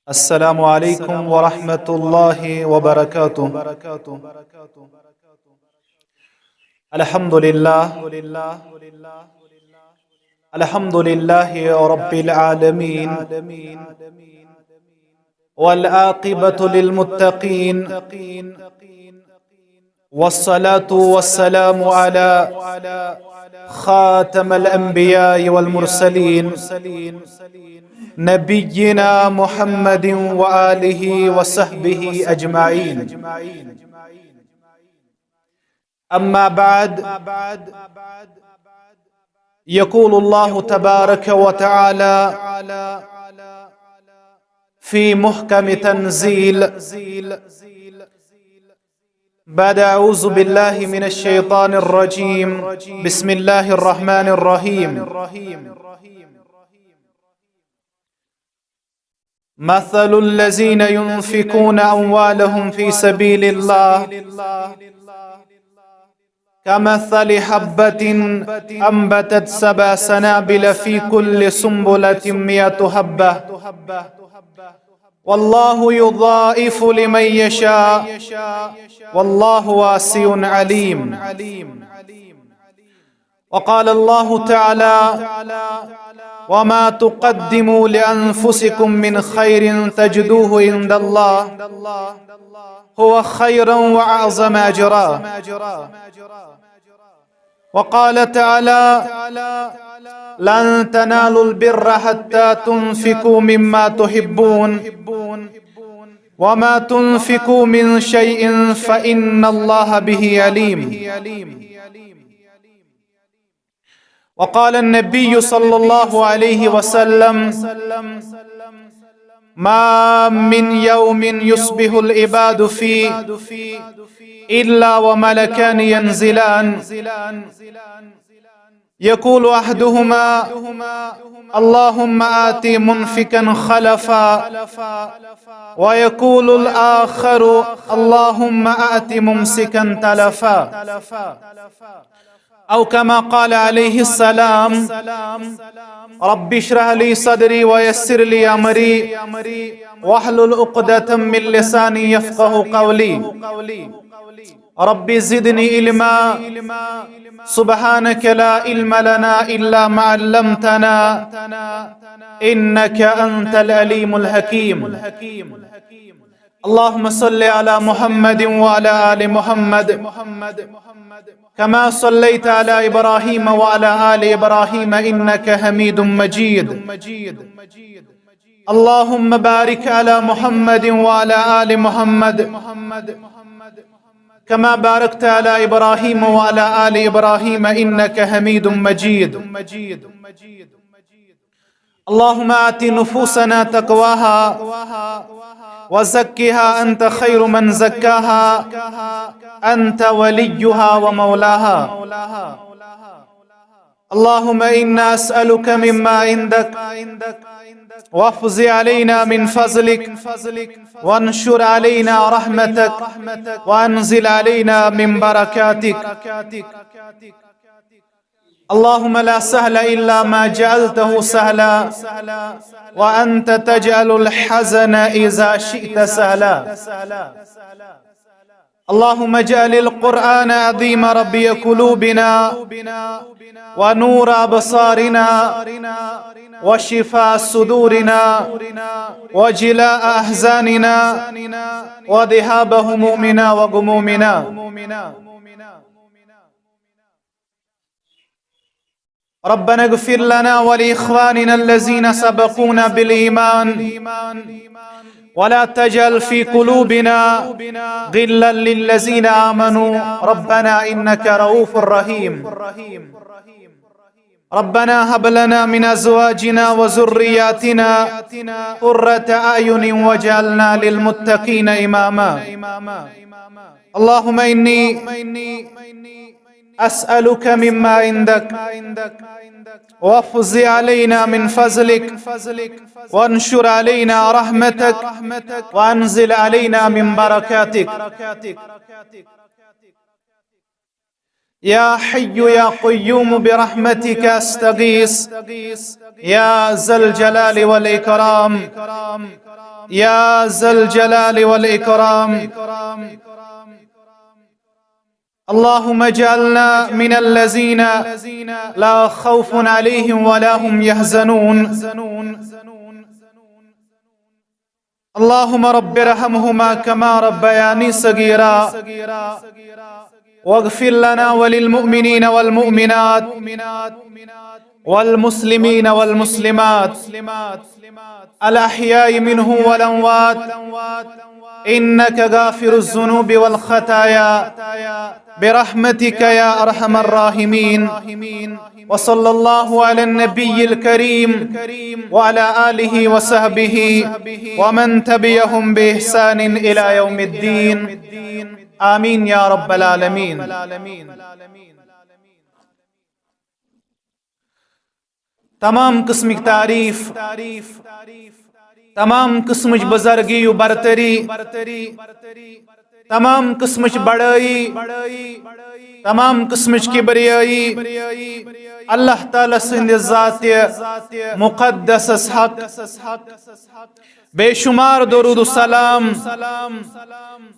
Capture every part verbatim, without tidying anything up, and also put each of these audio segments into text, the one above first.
السلام عليكم ورحمة الله وبركاته. الحمد لله. الحمد لله رب العالمين. والعاقبة للمتقين. والصلاة والسلام على خاتم الأنبياء والمرسلين، نبينا محمد وآله وصحبه أجمعين. أما بعد، يقول الله تبارك وتعالى في محكم تنزيل، بعد أعوذ بالله من الشيطان الرجيم، بسم الله الرحمن الرحيم. مثل الذين ينفقون أموالهم في سبيل الله كمثل حبة أنبتت سبع سنابل في كل سنبلة مئة حبة، والله يضاعف لمن يشاء، والله واسع عليم. وقال الله تعالى: وما تقدموا لأنفسكم من خير تجدوه عند الله هو خيرا وأعظم أجرا. وقال تعالى: لن تنالوا البر حتى تنفقوا مما تحبون، وما تنفقوا من شيء فإن الله به عليم. وقال النبي صلى الله عليه وسلم: ما من يوم يصبح العباد فيه إلا وملكان ينزلان، يقول أحدهما: اللهم آت منفقا خلفا، ويقول الآخر: اللهم آت ممسكا تلفا. أو كما قال عليه السلام: رب اشرح لي صدري ويسر لي أمري واحلل عقدة من لساني يفقه قولي. رب زدني علما. سبحانك لا علم لنا إلا ما علمتنا إنك أنت العليم الحكيم. اللهم صل على محمد وعلى آل محمد كما صليت على إبراهيم وعلى آل إبراهيم إنك حميد مجيد. اللهم بارك على محمد وعلى آل محمد كما باركت على إبراهيم وعلى آل إبراهيم إنك حميد مجيد. اللهم آت نفوسنا تقواها وزكها أنت خير من زكاها أنت وليها ومولاها. اللهم إنا أسألك مما عندك وافض علينا من فضلك وانشر علينا رحمتك وأنزل علينا من بركاتك. اللهم لا سهل إلا ما جعلته سهلا وأنت تجعل الحزن إذا شئت سهلا. اللهم اجعل القرآن العظيم ربيع قلوبنا ونور أبصارنا وشفاء صدورنا وجلاء أحزاننا وذهاب همومنا وغمومنا. ربنا اغفر لنا ولإخواننا الذين سبقونا بالإيمان ولا تجعل في قلوبنا غلا للذين آمنوا ربنا إنك رؤوف رحيم. ربنا هب لنا من أزواجنا وذرياتنا قرة أعين واجعلنا للمتقين إماما. اللهم إني أسألك مما عندك وافض علينا من فضلك وانشر علينا رحمتك وأنزل علينا من بركاتك. يا حي يا قيوم برحمتك أستغيث يا ذا الجلال والإكرام. يا ذا الجلال والإكرام. اللهم اجعلنا من الذين لا خوف عليهم ولا هم يحزنون. اللهم رب ارحمهما كما ربياني صغيرا، واغفر لنا وللمؤمنين والمؤمنات والمسلمين والمسلمات الأحياء منهم والأموات، إنك غافر الذنوب والخطايا، برحمتك يا أرحم الراحمين. وصلى الله على النبي الكريم وعلى آله وصحبه ومن تبعهم بإحسان إلى يوم الدين. آمين يا رب العالمين. تمام قسمٕچ تعریف، تمام قسمٕچ بزرگی و برتری، تمام قسمٕچ بڑٲیی، تمام قسمٕچ کبریٲیی اللہ تعالیٰ سٕنٛدِ ذاتِ مقدسس حق۔ بے شمار درود و سلام،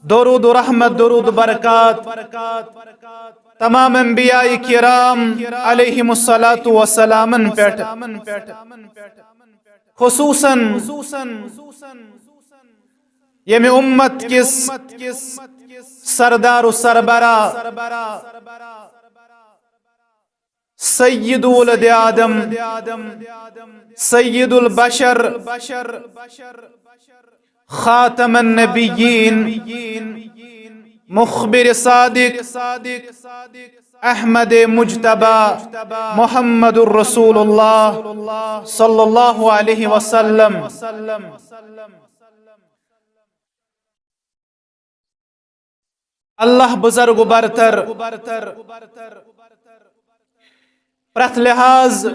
درود و رحمت، درود و برکات تمام انبیاء کرام علیہم الصلوۃ والسلامن پٮ۪ٹھ، خصوصاً ییٚمہِ اُمت کِس سردار و سربراہ، سید ولد آدم، سید البشر، خاتم النبیین، مخبر صادق، احمد مجتبی، محمد الرسول اللہ صلی اللہ علیہ وسلم۔ اللہ بزرگ و برتر، پرتھ لحاظ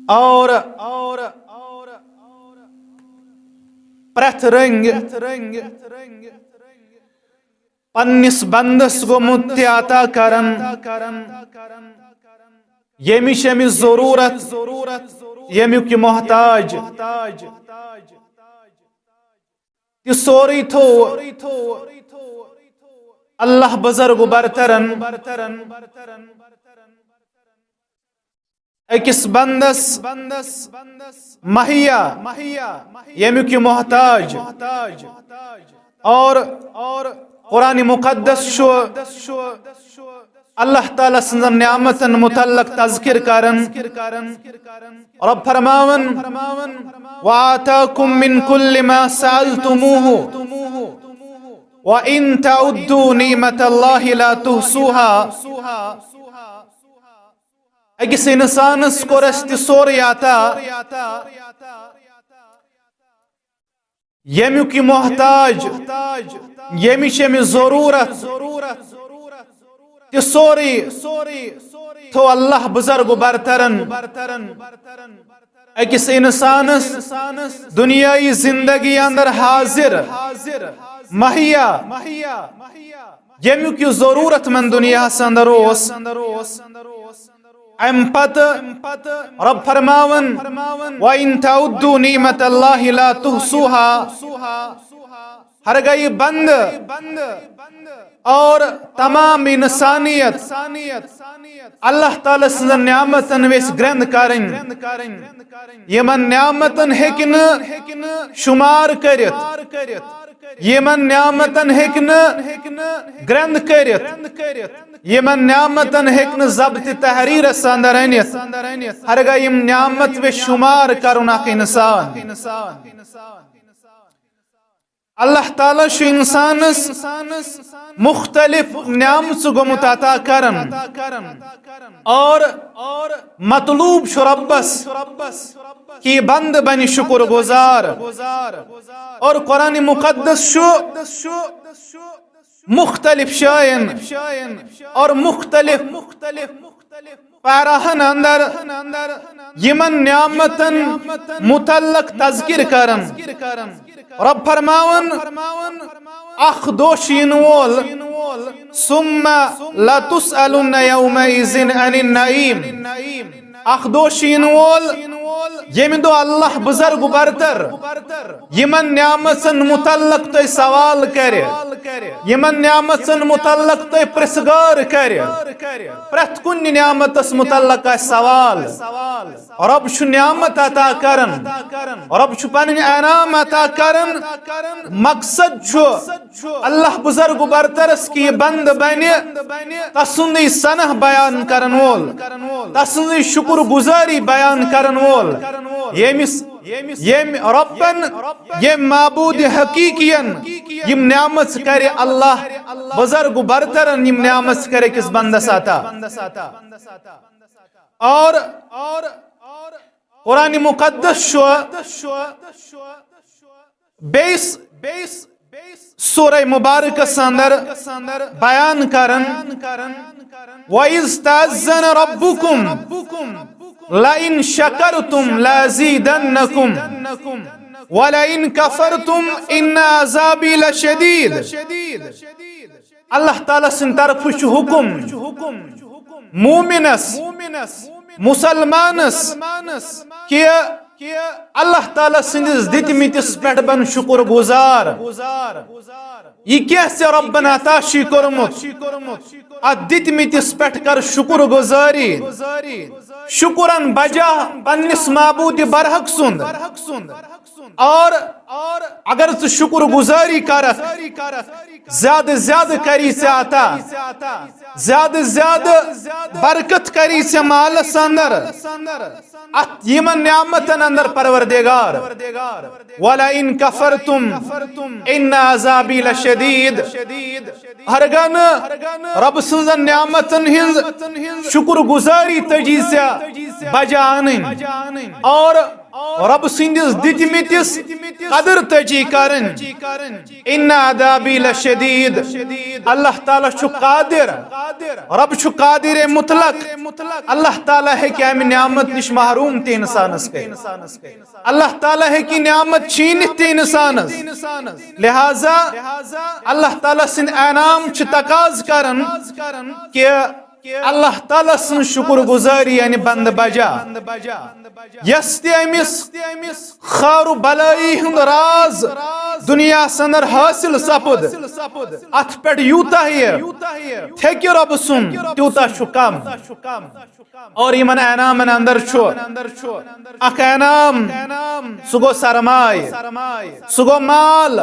اور پرتھ رنگ پننس بندس گوٚمُت تہِ عطا کرن، ییٚمِچ أمِس ضروٗرت، ییٚمیُک یہِ محتاج۔ تہِ سورُے تھوٚو اللہ بزرگ و برترن أکِس بندس مہیا، ییٚمیُک یہِ محتاج۔ اور قرآن مقدس چھُ اللہ تعالیٰ سٕنٛزن نعمتن متعلق تذکر کران۔ رب فرماوان، "وآتاكم من كل ما سألتموه وإن تعدوا نعمة الله لا تحصوها۔" أکِس انسانس کوٚر اَسہِ تہِ سورُے عطا، ییٚمیُک یہِ محتاج، ییٚمِچ أمِس ضروٗرت، تہِ سورُے تھوٚو اللہ بزرگ و برترن أکِس انسانس دنیائی زندگی اندر حاضر مہیا، ییٚمیُک یہِ ضروٗرت مند دنیاہس اندر اوس۔ امہِ پتہٕ رب فرماوان، "وَإِن تَعُدُّوا نِعْمَتَ اللَّهِ لَا تُحْصُوهَا۔" ہرگاہ یہِ بند اور تمام انسانیت اللہ تعالیٰ سٕنٛزن نعمتن ویژھِ گرٛنٛد کرٕنۍ، یِمن نعمتن ہیٚکہِ نہٕ شمار کٔرِتھ، یِمن نعمتن ہیٚکہِ نہٕ گرٛنٛد کٔرِتھ، یِمن نعمتن ہیٚکہِ نہٕ ضبط تحریرس اندر أنِتھ۔ ہرگاہ یِم نعمت ویژھِ شمار کرُن اکھ انسان۔ اللہ تعالیٰ چھُ انسانس مختلف نعمژٕ گوٚمُت عطا کران، اور مطلوب چھُ ربس کہ یہِ بند بنہِ شکر گزار۔ اور قرآن مقدس چھُ مختلف جاین اور مختلف پیراہن اندر یِمن نعمتن متعلق تذکر کران۔ رب فرماوان، اکھ دۄہ چھُ یِنہٕ وول، "ثم لتسألن يومئذ عن النعيم۔" اکھ دۄہ چھُ یِنہٕ وول، ییٚمہِ دۄہ اللہ بزرگ برتر یِمن نعمژن متعلق تۄہہِ سوال کرِ، یِمن نعمژن متعلق تۄہہِ پرژھ گار کرِ، پرٛٮ۪تھ کُنہِ نعمتس متعلق آسہِ سوال۔ رۄب چھُ نعمت عطا کران، رۄب چھُ پنٕنۍ انعام عطا کران۔ مقصد چھُ اللہ بزرگ برترس کہِ یہِ بندٕ بنہِ تسُنٛدٕے ثناء بیان کرن وول، تسٕنٛزٕے شکر گزاری بیان کرن وول، ییٚمِس، ییٚمہِ رۄبن، ییٚمہِ معبود حقیقین یِم نعمژ کرِ اللہ بزرگ برترن، یِم نعمژ کرِ أکِس بندس عطا۔ اور قرآن مقدس چھُ بیٚیِس سورہ مبارکس اندر بیان کران، وَإِذْ تَأَذَّنَ رَبُّكُمْ لَئِنْ شَكَرْتُمْ لَأَزِيدَنَّكُمْ وَلَئِن كَفَرْتُمْ إِنَّ عَذَابِي لَشَدِيدٌ۔ اللہ تعالیٰ سٕنٛدِ طرفہٕ چھُ حکم مومنس، مسلمانس، کہِ اللہ تعالیٰ سٕنٛدِس دِتمٕتِس پٮ۪ٹھ بن شکر گزار۔ یہِ کیٛاہ ژےٚ رۄبن عطا چھُے کوٚرمُت، اتھ دِتمٕتِس پٮ۪ٹھ کر شکر گزاری۔ شکرن بجا پننِس معبود برحق سُنٛد۔ اور اگر ژٕ شکر گزاری کرکھ، زیادٕ زیادٕ کری ژےٚ عطا، زیادٕ زیادٕ برکت کری ژےٚ مالس اندر، اتھ یِمن نعمتن اندر پروردگار۔ وَلَئِن كَفَرْتُمْ إِنَّ عَذَابِي لَشَدِيدٌ۔ ہرگاہ نہٕ رۄب سٕنٛزن نعمتن ہٕنٛز شکر گزاری تجی ژےٚ بجا انٕنۍ، اور رۄب سٕنٛدِس دِتمٕتِس قدر تجی کرٕنۍ۔ إِنَّ عَذَابِي لَشَدِيدٌ۔ اللہ تعالیٰ چھُ قادر، رۄب چھُ قادر مطلق۔ اللہ تعالیٰ ہیٚکہِ امہِ نعمت نِش محروم تہِ انسانس کٔرِتھ۔ اللہ تعالیٰ ہیٚکہِ نعمت چھیٖنِتھ تہِ انسانس۔ لہذا اللہ تعالیٰ سٕنٛدۍ انعام چھِ تقاضہٕ کران کہِ اللہ تعالیٰ سٕنٛز شکر گزاری یعنی بندٕ بجا۔ یس تہِ أمِس خار و بلایی ہُنٛد راز دنیاہس اندر حٲصِل سپُد، اتھ پٮ۪ٹھ یوٗتاہ یہِ تھیٚکہِ رۄبہٕ سُنٛد، تیوٗتاہ چھُ کم۔ اور یِمن انعامن اندر چھُ اکھ انعام، سُہ گوٚو سرمایہِ، سُہ گوٚو مال،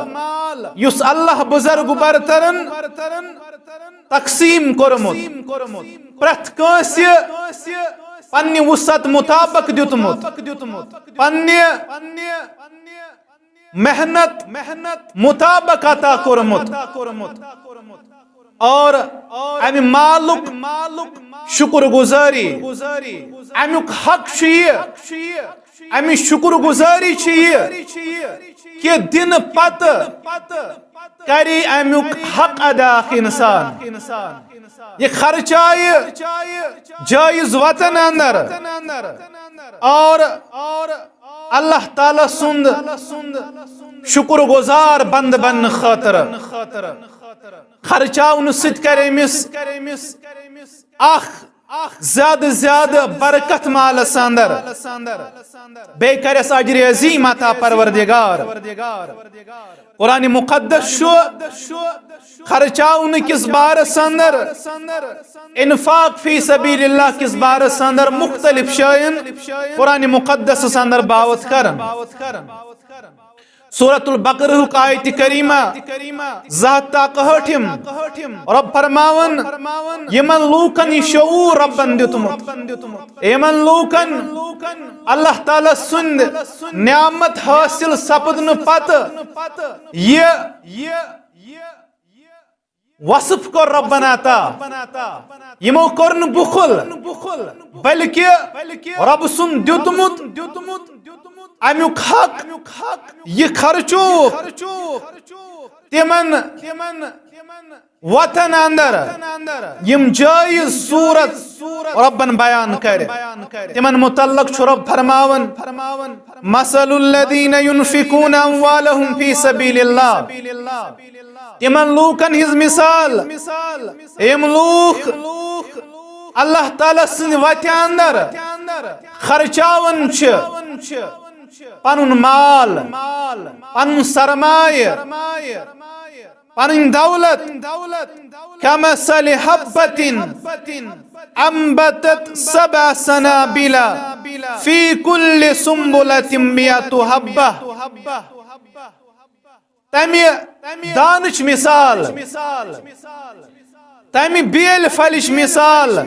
یُس اللہ بزرگ برترن تقسیٖم کوٚرمُت، پرٛٮ۪تھ کٲنٛسہِ پننہِ وسعت مطابق دیُتمُت، پننہِ محنت مطابق عطا کوٚرمُت۔ اور امہِ مالُک شکر گزاری، امیُک حق چھُ یہِ، امِچ شکر گزاری چھِ یہِ کہِ دِنہٕ پتہٕ کری امیُک حق ادا اکھ انسان۔ یہِ خرچایہِ جٲیز وطن اندر، اور اللہ تعالیٰ سُنٛد شکر گزار بندٕ بننہٕ خٲطرٕ۔ خرچاونہٕ سۭتۍ کرِ أمِس اکھ زیادٕ زیادٕ برکت مالس اندر، بیٚیہِ کرٮ۪س اجر عظیم عطا پروردگار۔ قرآن مقدس چھُ خرچاونہٕ کِس بارس اندر، انفاق فی سبیل اللہ کِس بارس اندر مختلف جاین قرآن مقدسس اندر باوت کران۔ سورۃ البقرہُک آیت کریمہ زٕ ہتھ تہٕ اکہٲٹھِم، رۄب فرماوان، یِمن لوٗکن یہِ شعوٗر رۄبن دیُتمُت، یِمن لوٗکن اللہ تعالیٰ سُنٛد نعمت حٲصِل سپدنہٕ پتہٕ یہِ وصف کوٚر رۄبن عطا، یِمو کوٚر نہٕ بُخل، بلکہِ رۄب سُنٛد دیُتمُت امیُک حق، یہِ خرچووُکھ تِمن وطن اندر، یِم جٲیز صورت رۄبن بیان کرِ۔ تِمن متعلق چھُ رۄب فرماوان، مثل الذين ينفقون أموالهم في سبيل الله۔ تِمن لوٗکن ہٕنٛز مثال، یِم لوٗکھ اللہ تعالیٰ سٕنٛدِ وتہِ اندر خرچاوان چھِ پنُن مال، پنُن سرمایہ، پنٕنۍ دولت، كمثل حبة أنبتت سبع سنابل في كل سنبلة مئة حبة۔ تمہِ دانٕچ مثال، تمہِ بیلہِ پھلِچ مثال،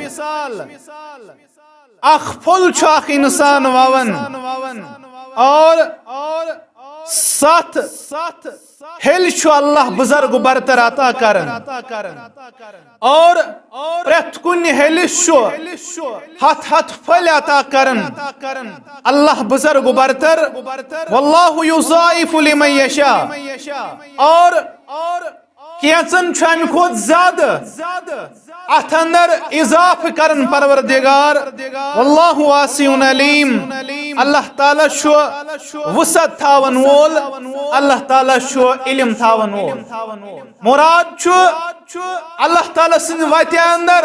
اکھ پھوٚل چھُ اکھ انسان ووان اور ستھ ہیٚلہِ چھُ اللہ بزرگ برتر عطا کران۔ اور پرٛٮ۪تھ کُنہِ ہیٚلِس چھُ ہتھ ہتھ پھٔلۍ عطا کران اللہ بزرگ برتر۔ واللہ یضاعف لمن یشاء۔ اور کینٛژن چھُ امہِ کھۄتہٕ زیادٕ اتھ اندر اضافہٕ کران پروردگار۔ واللہ واسع علیم۔ اللہ تعالیٰ چھُ وسعت تھاون وول، اللہ تعالیٰ چھُ علم تھاون وول۔ مراد چھُ اللہ تعالیٰ سٕنٛدِ وتہِ اندر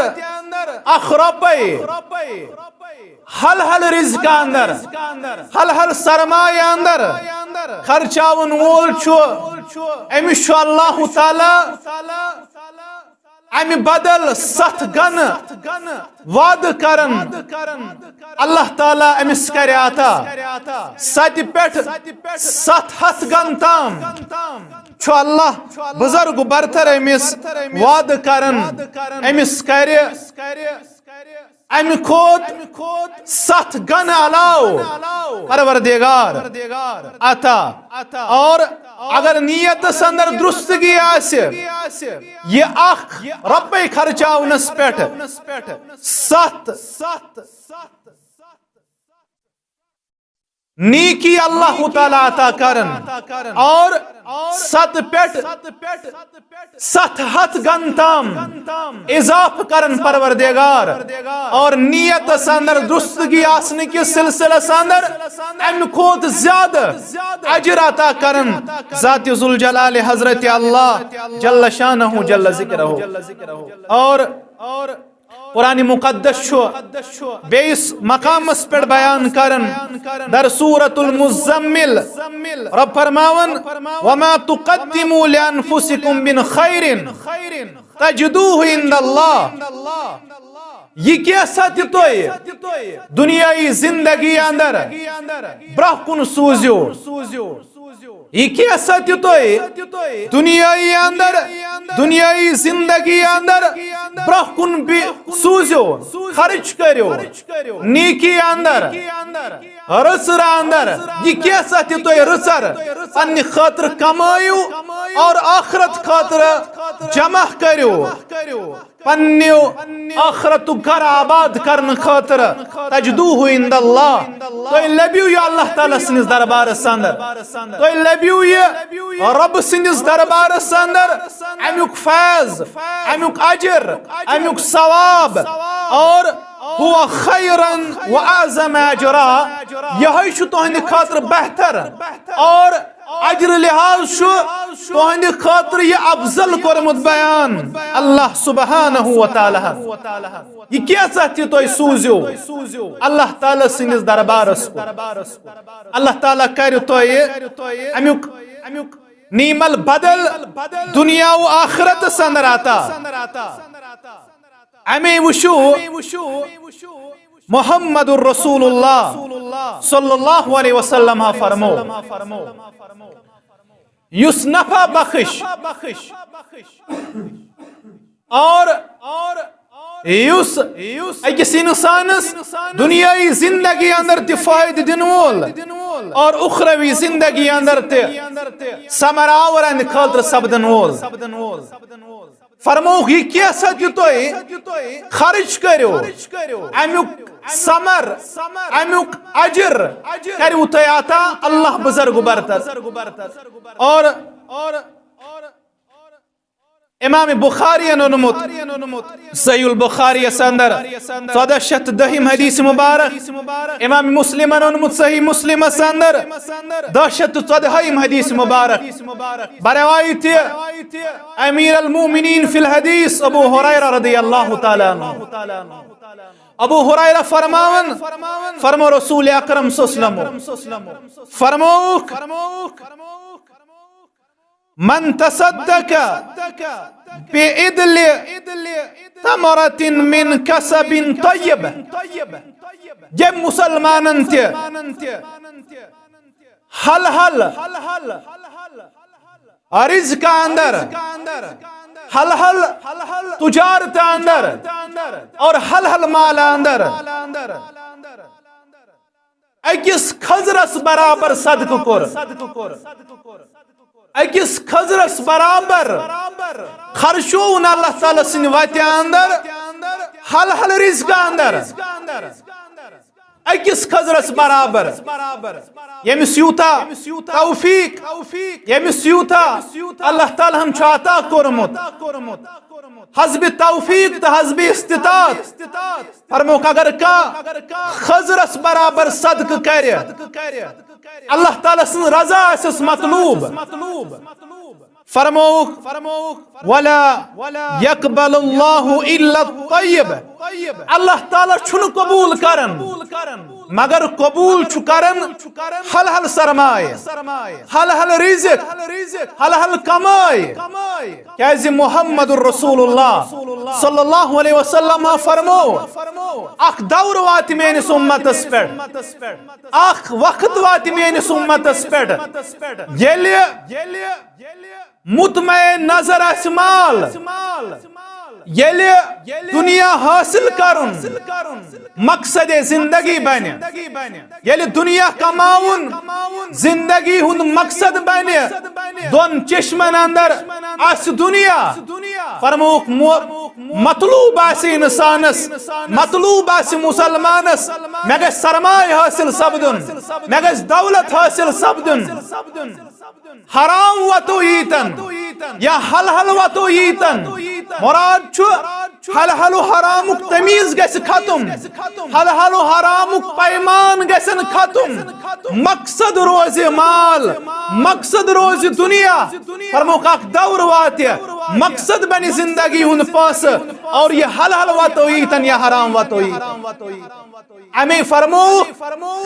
اکھ رۄپے حلال رزق اندر، حلال سرمایہ اندر خرچاون وول چھُ، أمِس چھُ اللہ تعالیٰ امہِ بدل ستھ گنہٕ وعدٕ کران۔ اللہ تعالیٰ أمِس کرِ عطا ستہِ پٮ۪ٹھ ستھ ہتھ گنہٕ تام چھُ اللہ بزرگ برتر أمِس وعدٕ کران، أمِس کرِ امہِ کھۄتہٕ ستھ گنہٕ علاوٕ پروردگار عطا۔ اور اگر نیتس اندر درستگی آسہِ، یہِ اکھ رۄپے خرچاونس پٮ۪ٹھ ستھ نیکی اللہ تعالیٰ عطا کرن اور ست پٮ۪ٹھ ست ہتھ گن تام اضافہٕ کرن پروردگار، اور نیتس اندر درستگی آسنہٕ کِس سلسلس اندر امہِ کھۄتہٕ زیادٕ اجر عطا کرن ذات ذوالجلال حضرت اللہ جل شانہ جل ذکرہ۔ اور قرآن مقدس چھُ بیٚیِس مقامس پٮ۪ٹھ بیان کران، در سورۃ المزمل رب فرماوان، وما تقدموا لانفسکم من خیر تجدوہ عند اللہ۔ یہِ کیٛاہ سا تہِ تُہۍ دُنیٲیی زندگی اندر برٛونٛہہ کُن سوٗزِو، یہِ کیٛاہ سا تہِ تُہۍ دُنیٲیی اندر، دُنیٲیی زندگی اندر برٛونٛہہ کُن بی-، سوٗزِو، خرٕچ کٔرِو، نیکی اندر، رٕژرٕ اندر، یہِ کیٛاہ سا تہِ تُہۍ رٕژر پننہِ خٲطرٕ کمٲیِو اور آخرت خٲطرٕ جمع کٔرِو۔ پننیو آخرتُک گھر آباد کرنہٕ خٲطرٕ تجدوہ عند اللہ، تُہۍ لٔبِو یہِ اللہ تعالیٰ سٕنٛدِس دربارس اندر، تُہۍ لٔبِو یہِ رب سٕنٛدِس دربارس اندر امیُک فیض، امیُک اجر، امیُک ثواب، اور ہوا خیرا و اعظم اجرا، یہے چھُ تُہنٛدِ خٲطرٕ بہتر اور اجر لحاظ چھُ تُہنٛدِ خٲطرٕ یہِ افضل کوٚرمُت بیان اللہ سبحانہ و تعالیٰ ہن۔ یہِ کیٛاہ سا تہِ تُہۍ سوٗزِو اللہ تعالیٰ سٕنٛدِس دربارس کُن، اللہ تعالیٰ کرِ تۄہہِ امیُک، امیُک نیمل بدل دنیا و آخرتس اندر عطا۔ امی وشو محمد رسول اللہ صلی اللہ علیہ وسلم ہا فرمو، یُس نفع بخش اور یُس أکِس انسانس دنیائی زندگی اندر تہِ فائدٕ دِنہٕ وول اور اخروی زندگی اندر تہِ ثمر آور اندِ خٲطرٕ سپدن وول۔ فرمووُکھ، یہِ کیٛاہ سا تہِ تُہۍ خرٕچ کٔرِو، امیُک ثمر، امیُک اجر کریو تۄہہِ عطا اللہ بزرگ برتر۔ اور امام بخاری اونمُت صحیح البخاری یس اندر ژۄدہ شیتھ دہم حدیث مبارک، امام مسلم اونمُت صحیح مسلم یس اندر دہ شیتھ ژۄدہم حدیث مبارک، بروایت امیر المومنین فی الحدیث ابو ہریرہ رضی اللہ تعالیٰ عنہ۔ ابو ہریرہ فرماوان، فرمو رسول اکرم صلی اللہ علیہ وسلم، فرموک، من تصدق بعدل تمرة من کسب طیب، ییٚمۍ مسلمانن تہِ حلحل رزق اندر، حلحل تجارت اندر اور حلحل مال اندر اکس کھزرس برابر صدقہٕ کوٚر، اکس کھزرس برابر خرچوون اللہ تعالیٰ سٕنٛدِ وتہِ اندر، حلحل رزق اندر، اکس کھزرس برابر۔ ییٚمِس یوٗتاہ توفیق، ییٚمِس یوٗتاہ اللہ تعالیٰ ہن چھُ عطا کوٚرمُت، حسب توفیق تہٕ حسب استطاعت۔ فرموک، اگر کانٛہہ خضرس برابر صدقہٕ کرِ، اللہ تعالیٰ سٕنٛز رضا آسٮ۪س مطلوب۔ فرموک، ولا یقبل اللہ الا الطیب، اللہ تعالیٰ چھُنہٕ قبول کران، مگر قبول چھُ کران حلحل سرمایہ، حلحل رزق، حلحل کمٲے۔ کیازِ محمد رسول اللہ صلی اللہ علیہ وسلم فرمو، اکھ دور واتہِ میٲنِس امتس پٮ۪ٹھ، اکھ وقت واتہِ میٲنِس امتس پٮ۪ٹھ، ییٚلہِ مطمع نظر آسہِ مال، ییٚلہِ دنیا حٲصِل کرُن مقصد زندگی بنہِ، ییٚلہِ دنیا کماوُن زندگی ہُنٛد مقصد بنہِ، دۄن چشمن اندر آسہِ دنیا، فرموک مو-، مطلوب آسہِ انسانس، مطلوب آسہِ مسلمانس، مےٚ گژھِ سرمایہ حٲصِل سپدُن، مےٚ گژھِ دولت حٲصِل سپدُن۔ حرام وتو ییٖتن یا حلحل وتو ییٖتن، مراد چھُ حلحل و حرامُک تمیٖز گژھِ ختم، حلحل و حرامُک پیمان گژھن ختم، مقصد روزِ مال، مقصد روزِ دنیا۔ فرموک اکھ دور واتہِ، مقصد بنہِ زندگی ہُنٛد پونٛسہٕ، اور یہِ حلحل وتو ییٖتن یا حرام وتو ییٖتن۔ امی فرمو،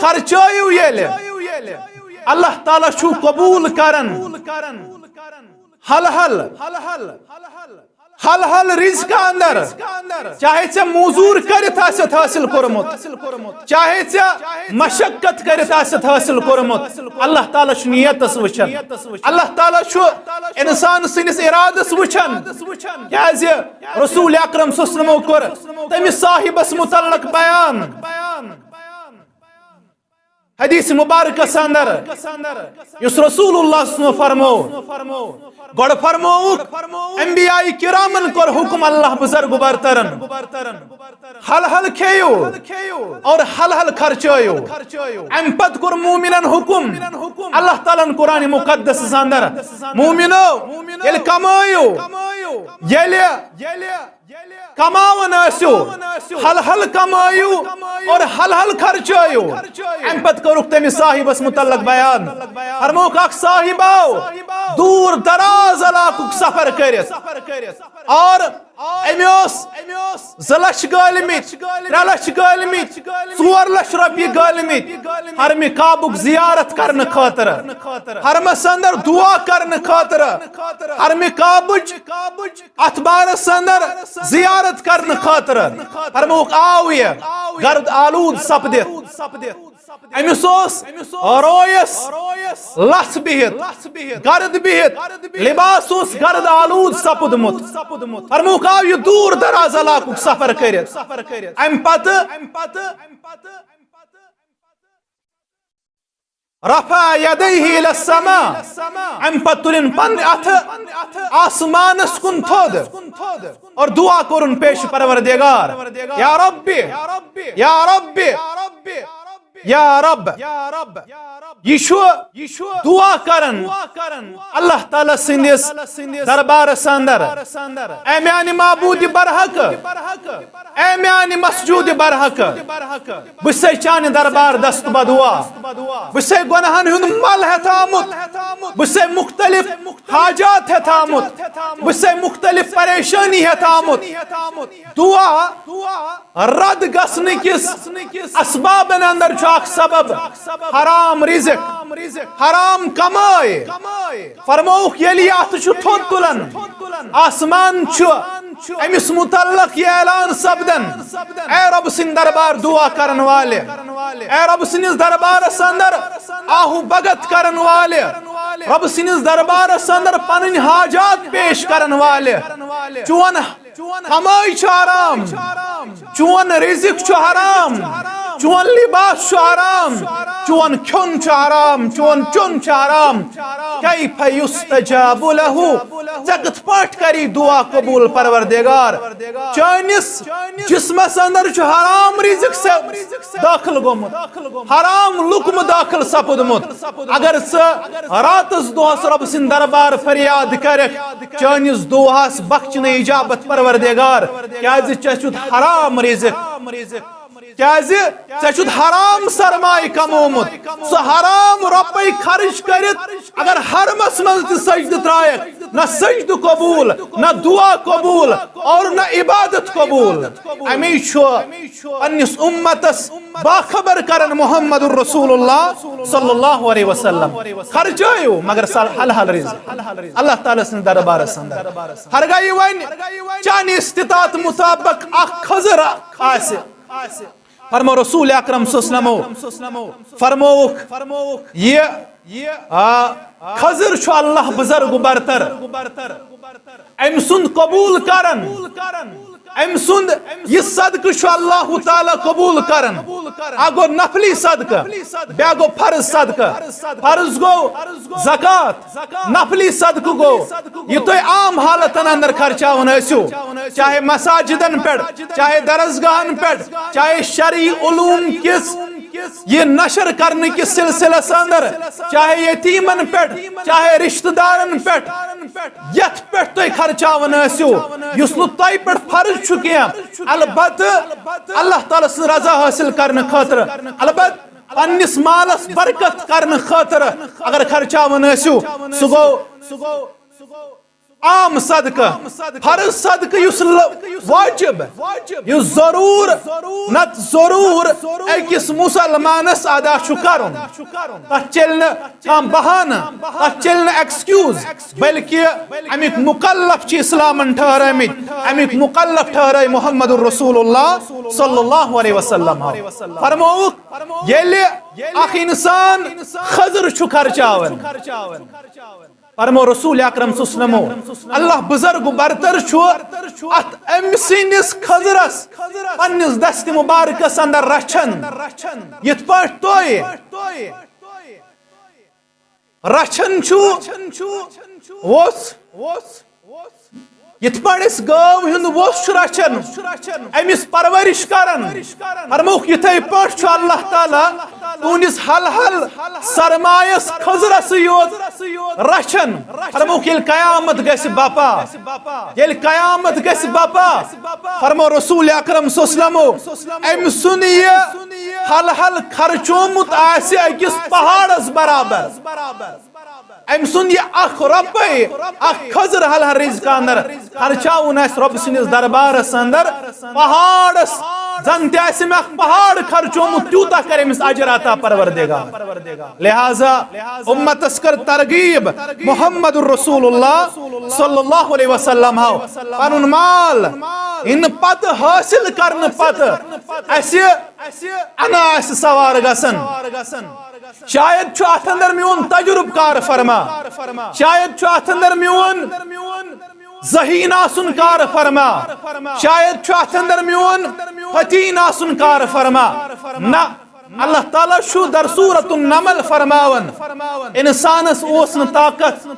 خرچٲیِو ییٚلہِ، اللہ تعالیٰ چھُ قبول کران حلحل، حلحل رزق اندر، چاہے ژےٚ موزوٗر کٔرِتھ آسٮ۪تھ حٲصِل کوٚرمُت، چاہے ژےٚ مشقت کٔرِتھ آسٮ۪تھ حٲصِل کوٚرمُت، اللہ تعالیٰ چھُ نیتس وٕچھان، اللہ تعالیٰ چھُ انسان سٕنٛدِس ارادس وٕچھان۔ کیازِ رسول اکرم صلی اللہ علیہ وسلمو کوٚر تٔمِس صاحبس متعلق بیان۔ حدیث مبارکس اندر یُس رسول اللہ صلی اللہ علیہ وسلم فرمو، گۄڈٕ فرمووُکھ، انبیاء کرامن کوٚر حکم، اللہ بزرگ برترن، حلحل کھیٚیِو اور حلحل خرچٲیِو۔ امہِ پتہٕ کوٚر مومنن حکم، اللہ تعالیٰ ہن قرآن مقدس اندر، مومنو، ییٚلہِ کمٲیِو، ییٚلہِ کماوان ٲسِو، حلحل کمٲیِو اور حلحل خرچٲیِو۔ امہِ پتہٕ کوٚرُکھ تٔمِس صاحبس متعلق بیان۔ فرمووُکھ، اکھ صاحب آو دوٗر دراز علاقُک سفر کٔرِتھ اور أمۍ اوس زٕ لچھ گٲلمٕتۍ، ترٛےٚ لچھ گٲلمٕتۍ، ژور لچھ رۄپیہِ گٲلمٕتۍ حرمہِ کعبُک زیارت کرنہٕ خٲطرٕ، حرمس اندر دعا کرنہٕ خٲطرٕ، حرمہِ کعبٕچ اتھ بارس اندر زیارت کرنہٕ خٲطرٕ۔ فرمووُکھ، آو یہِ گرد آلود سپدِتھ۔ أمِس اوس رویس لژھ بِہِتھ، گرد بِہِتھ، لباس اوس گرد آلود سپُدمُت۔ فرمووُکھ، آو یہِ دوٗر دراز علاقُک سفر کٔرِتھ۔ امہِ پتہٕ رفع یدیہ الی السماء، امہِ پتہٕ تُلِن پننہِ اتھٕ آسمانس کُن تھوٚد اور دعا کوٚرُن پیش پروردگار، یا رب، یا رب، یا رب، یہِ چھُ دعا کران اللہ تعالیٰ سٕنٛدِس دربارس اندر، اے میانہِ معبود برحق، اے میانہِ مسجود برحق، بہٕ چھُسے چانہِ دربار دست بدعا، بہٕ چھُسے گۄناہن ہُنٛد مل ہٮ۪تھ آمُت، بہٕ چھُسے مختلف حاجات ہٮ۪تھ آمُت، بہٕ چھُسے مختلف پریشٲنی ہٮ۪تھ آمُت۔ دعا رد گژھنہٕ کِس اسبابن اندر چھُ اکھ سبب حرام رزق، حرام کمٲے۔ فرمووُکھ، ییٚلہِ یہِ اتھٕ چھُ تھوٚد تُلان، آسمان چھُ أمِس متعلق یہِ اعلان سپدان، اے رۄب سٕنٛدۍ دربار دعا کرن والہِ، اے رۄب سٕنٛدِس دربارس اندر آہو بھگت کرن والہِ، رۄب سٕنٛدِس دربارس اندر پنٕنۍ حاجات پیش کرن والہِ، چون کمٲے چھُ حرام، چون رزق چھُ حرام، چون لباس چھُ حرام، چون کھیوٚن چھُ حرام، چون چیوٚن چھُ حرام۔ کیف یستجاب لہ؟ ژےٚ کِتھ پٲٹھۍ کری دعا قبول پروردگار؟ چٲنِس جسمس اندر چھُ حرام رزق سے داخل گوٚمُت، حرام لقمہٕ داخل سپُدمُت۔ اگر ژٕ راتس دۄہس رۄب سٕنٛدِ دربار فریاد کرکھ، چٲنِس دعاہس بخشنہٕ اجابت پروردگار، کیازِ ژےٚ چھُتھ حرام رزق، کیازِ ژےٚ چھُتھ حرام سرمایہ کمومُت۔ سُہ حرام رۄپے خرچ کٔرِتھ اگر حرمس منٛز تہِ سجدٕ ترایکھ، نہ سجدٕ قبول، نہ دعا قبول اور نہ عبادت قبول۔ امی چھُ پننِس امتس باخبر کرن محمد رسول اللہ صلی اللہ علیہ وسلم۔ خرچٲیِو مگر سل-، حلحل رزق اللہ تعالیٰ سٕنٛدِس دربارس اندر۔ ہرگاہ یہِ وۄنۍ چانہِ استطاعت مطابق اکھ کھٔزٕر آسہِ، فرمو رسول اکرم صلی اللہ علیہ وسلمو فرمووُکھ، یہِ، آ، کھٔزٕر چھُ اللہ بزرگ برتر، أمۍ سُنٛد قبول کرن، أمۍ سُنٛد یہِ صدقہٕ چھُ اللہ تعالیٰ قبول کرن۔ اکھ گوٚو نفلی صدقہٕ، بیٛاکھ گوٚو فرض صدقہٕ۔ فرض گوٚو زکوٰۃ، نفلی صدقہٕ گوٚو یہِ تُہۍ عام حالتن اندر خرچاوان ٲسِو، چاہے مساجدن پٮ۪ٹھ، چاہے درسگاہن پٮ۪ٹھ، چاہے شرعی علوم کِس یہِ نشر کرنہٕ کِس سلسلس اندر، چاہے یتیمن پٮ۪ٹھ، چاہے رشتہٕ دارن پٮ۪ٹھ، یتھ پٮ۪ٹھ تُہۍ خرچاوان ٲسِو، یُس نہٕ تۄہہِ پٮ۪ٹھ فرض چھُ کینٛہہ، البتہٕ اللہ تعالیٰ سٕنٛز رضا حٲصِل کرنہٕ خٲطرٕ، البتہٕ پننِس مالس برکت کرنہٕ خٲطرٕ اگر خرچاوان ٲسِو، سُہ گوٚو عام صدقہٕ، فرض صدقہٕ یُس ل-، واجب، یُس ضروٗر نتہٕ ضروٗر أکِس مسلمانس ادا چھُ کرُن۔ تتھ چلہِ نہٕ کانٛہہ بہانہٕ، تتھ چلہِ نہٕ excuse، بلکہِ امیُک مکلف چھِ اسلامن ٹھہرٲمٕتۍ، امیُک مکلف ٹھہرٲے محمد رسول اللہ صلی اللہ علیہ وسلم۔ فرمووُکھ، ییٚلہِ اکھ انسان کھٔزٕر چھُ خرچاوان، فرمو رسول اکرم صلی اللہ علیہ وسلمو، اللہ بزرگ برتر چھُ اتھ أمۍ سٕنٛدِس کھٔزٕرس پننِس دستِ مبارکس اندر رچھان، یِتھ پٲٹھۍ تُہۍ رچھان چھُو ووٚژھ، یِتھ پٲٹھۍ أسۍ گٲو ہُنٛد ووٚژھ چھُ رچھان، أمِس پرورش کران۔ فرمووُکھ، یِتھے پٲٹھۍ چھُ اللہ تعالیٰ تُہنٛدِس حلحل سرمایس کھٔزٕرسٕے یوت رچھان۔ فرمووُکھ، ییٚلہِ قیامت گژھِ بپا، ییٚلہِ قیامت گژھِ بپا، فرمو رسول اکرم صلی اللہ علیہ وسلمو، أمۍ سُنٛد یہِ حلحل خرچومُت آسہِ أکِس پہاڑس برابر۔ أمۍ سُنٛد یہِ اکھ رۄپے، اکھ کھٔزٕر حلحل رزق اندر خرچاوُن آسہِ رۄب سٕنٛدِس دربارس اندر پہاڑس، زن تہِ آسہِ أمۍ اکھ پہاڑ خرچومُت، تیوٗتاہ کرِ أمِس اجر عطا پروردگار۔ لہذا امتس کر ترغیب محمد رسول اللہ صلی اللہ علیہ وسلم ہاو پنُن مال ان پتہٕ حٲصِل کرنہٕ پتہٕ اسہِ انا آسہِ سوار گژھان۔ شاید چھُ اتھ اندر میون تجربہٕ کار فرما، شاید چھُ اتھ اندر میون ذہین آسُن کار فرما، شاید چھُ اتھ اندر میون فتین آسُن کار فرما۔ نہ، اللہ تعالیٰ چھُ در سورۃ النمل فرماوان، انسانس اوس نہٕ طاقت،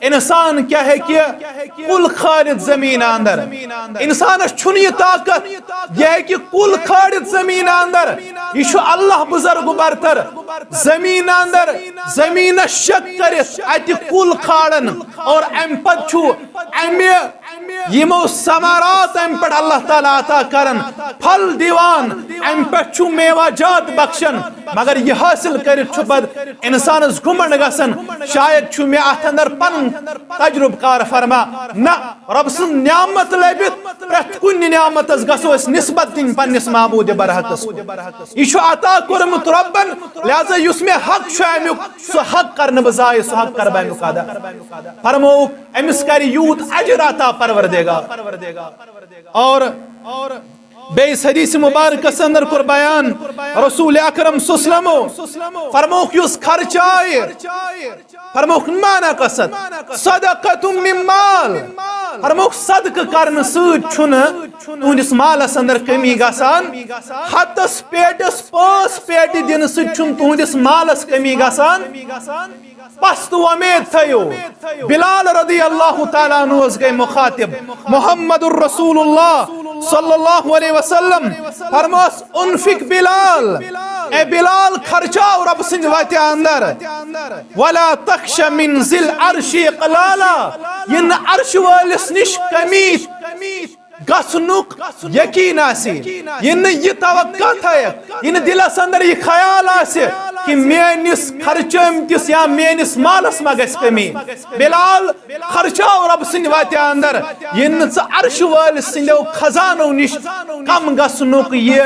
انسان کیٛاہ ہیٚکہِ کُل کھٲلِتھ زمین اندر؟ انسانس چھُنہٕ یہِ طاقت، یہِ ہیٚکہِ کُل کھٲلِتھ زمین اندر۔ یہِ چھُ اللہ بزرگ برتر زمین اندر، زمینس شک کٔرِتھ اتہِ کُل کھالان، اور امہِ پتہٕ چھُ امہِ یِمو ثمرات امہِ پٮ۪ٹھ اللہ تعالیٰ عطا کران، پھل دِوان، امہِ پٮ۪ٹھ چھُ میوہ جات بخشان، مگر یہِ حٲصِل کٔرِتھ چھُ پتہٕ انسانس گُمنڈ گژھان، شاید چھُ مےٚ اتھ اندر پنُن تجربہٕ کار فرما۔ نہ، رۄب سٕنٛز نعمت لٔبِتھ پرٛٮ۪تھ کُنہِ نعمتس گژھو أسۍ نسبت دِنۍ پننِس معبود برحقس۔ یہِ چھُ عطا کوٚرمُت رۄبن، لہذا یُس مےٚ حق چھُ امیُک، سُہ حق کرنہٕ بہٕ ضایع، سُہ حق کرٕ بہٕ امیُک ادا۔ فرمووُکھ، أمِس کرِ یوٗت اجر عطا پروردگار۔ اور بیٚیِس حدیث مبارکس اندر کوٚر بیان رسول اکرم صلی اللہ علیہ وسلمو، فرمووُکھ، یُس خرچایہِ، فرمووُکھ، معنی قصد، صدقۃ من مال، فرمووُکھ، صدقہٕ کرنہٕ سۭتۍ چھُنہٕ تُہنٛدِس مالس اندر کمی گژھان، ہتس پیٹس پانٛژھ پیٹہِ دِنہٕ سۭتۍ چھُنہٕ تُہنٛدِس مالس کمی گژھان۔ پس تہٕ وۄمید تھٲیِو۔ بلال رضی اللہ تعالیٰ عنہ گٔے مخاطب محمد الرسول اللہ صلی اللہ علیہ وسلم، فرموس، انفق بلال، اے بلال، خرچاو رۄب سٕنٛدِ وتہِ اندر۔ ولا تخش من ذی العرش اقلالا، یہِ نہٕ عرش وٲلِس نِش کمی گژھنُک یقین آسہِ، یہِ نہٕ یہِ توقع تھایکھ، یہِ نہٕ دِلس اندر یہِ خیال آسہِ کہ میٲنِس خرچٲمتِس یا میٲنِس مالس ما گژھِ کمی۔ بلال، خرچاو رۄب سٕنٛدِ وتہِ اندر، یہِ نہٕ ژٕ عرش وٲلۍ سٕنٛدیو خزانو نِش کم گژھنُک یہِ